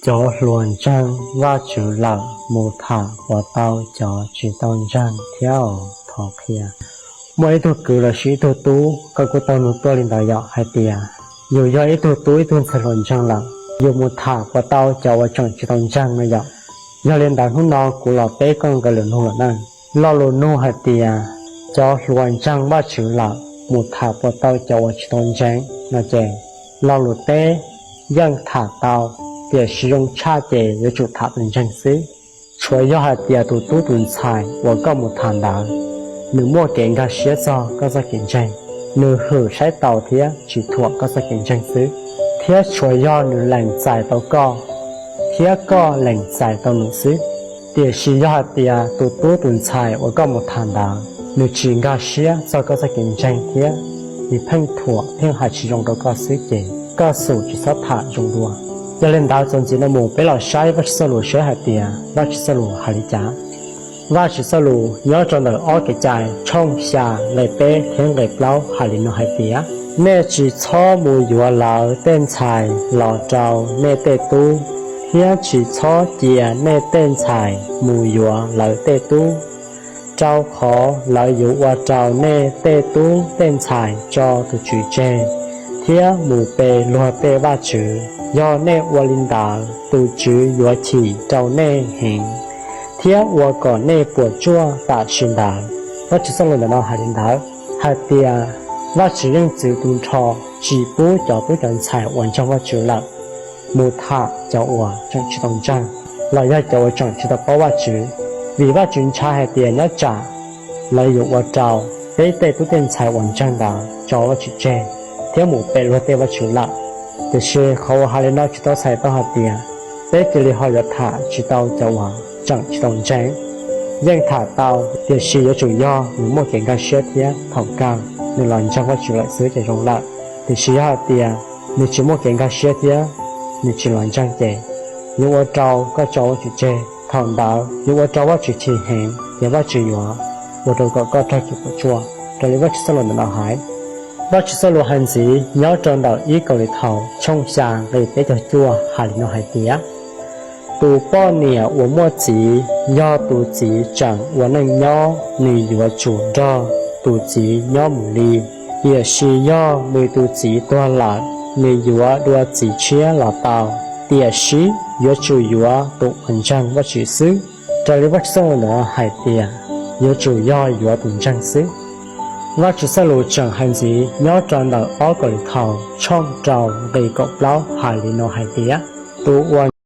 Cov hluas ntseeg Vajtswv lawm mus tham puas tau cov tsis tau ntseeg thiab? Thov qhia. Muaj ib tug kwv lossis ib tug tub, koj kuj tau nug tuaj li ntawd yom, hais tias yus yog ib tug tub ib tug ntxhais hluas ntseeg lawm, yus mus tham puas tau cov uas tseem tsis tau ntseeg no yom? Yog li ntawd hnub no kuv los teb koj nkawd lwm nug lawm na. Lo lus nug hais tias cov hluas ntseeg Vajtswv lawm mus tham puas tau cov uas tsis tau ntseeg no ces, lo lus teb, yeej tham tau, tiam sis zoo tshaj ces yuav tsum tham tus ntseeg xwb. Tshuav yog hais tias tus tub tus ntxhais uas koj mus tham ntawd, nws muaj kev nkag siab txog koj txoj kev ntseeg, nws hwm saib taus thiab tsis thuam koj txoj kev ntseeg xwb, thiab tshuav yog nws lees txais tau koj thiab koj lees txais tau nws xwb. Tiam sis yog hais tias tus tub tus ntxhais uas koj mus tham ntawd, nws tsis nkag siab txog koj txoj kev ntseeg thiab nws pheej thuam pheej hais tsis zoo rau koj xwb ces koj xum tsis txhob tham zoo dua. Yog li ntawd txuas ntxiv no mus peb los saib Vajtswv txoj lus seb hais tias Vajtswv txoj lus hais li cas. Vajtswv txoj lus nyob rau ntawm ob Kev cai tshooj xya nqe peb thiab nqe plaub hais li no hais tias, nej tsis txhob mus yuav lawv tej ntxhais los rau nej tej tub, thiab tsis txhob cia nej tej ntxhais mus yuav lawv tej tub, rau qhov lawv yuav ua rau nej tej tub tej ntxhais tso tus Tswv tseg thiab mus pe luag tej vaj tswv. Yog nej ua li ntawd, tus Tswv yuav chim rau nej heev thiab ua kom nej puas tsuaj tam sim ntawd. Vajtswv txoj lus ntawm no hais li ntawd hais tias Vajtswv yeej txwv tu nrho tsis pub cov tub cov ntxhais uas ntseeg Vajtswv lawm mus tham cov uas tseem tsis tau ntseeg los yog cov uas tseem tsis tau paub Vajtswv, vim Vajtswv ntshai hais tias nyob tsam lawv yuav ua rau peb tej tub tej ntxhais uas ntseeg ntawd tso Vajtswv tseg thiab mus pe luag tej vaj tswv lawm. Tiam sis qhov uas hais li no tsis tau txhais tau hais tias peb cia li ho yuav tham tsis tau cov uas tseem tsis tau ntseeg. Yeej tham tau, tiam sis yuav tsum yog nws muaj kev nkag siab thiab thaum kawg nws los ntseeg Vajtswv lawm xwb ces zoo lawm. Tiam sis yog hais tias nws tsis muaj kev nkag siab thiab nws tsis los ntseeg ces yuav ua rau koj tso Vajtswv tseg. Thaum ntawd yuav ua rau Vajtswv chim heev ces Vajtswv yuav ua rau kom koj raug kev puas tsuaj raws li Vajtswv txoj lus ntawm no hais. Vajtswv txoj lus hais ntxiv nyob rau ntawm ib Kauleethaus tshooj xya nqe peb caug cuaj hais li no hais tias, tus poj niam uas muaj txiv, yog tus txiv tseem ua neej nyob, nws yuav tsum nrog tus txiv nyob mus li. Tiam sis yog nws tus txiv tuag lawm, nws yuav dua txiv tshiab los tau, tiam sis yuav tsum yuav tus uas ntseeg Vajtswv xwb. Raws li Vajtswv txoj lus ntawm no hais tias yuav tsum yog yuav tus ntseeg xwb. Vajtswv txoj lus tseem hais ntxiv nyob rau ntawm ob Kauleethaus tshooj rau nqe kaum plaub hais li no hais tias, tus uas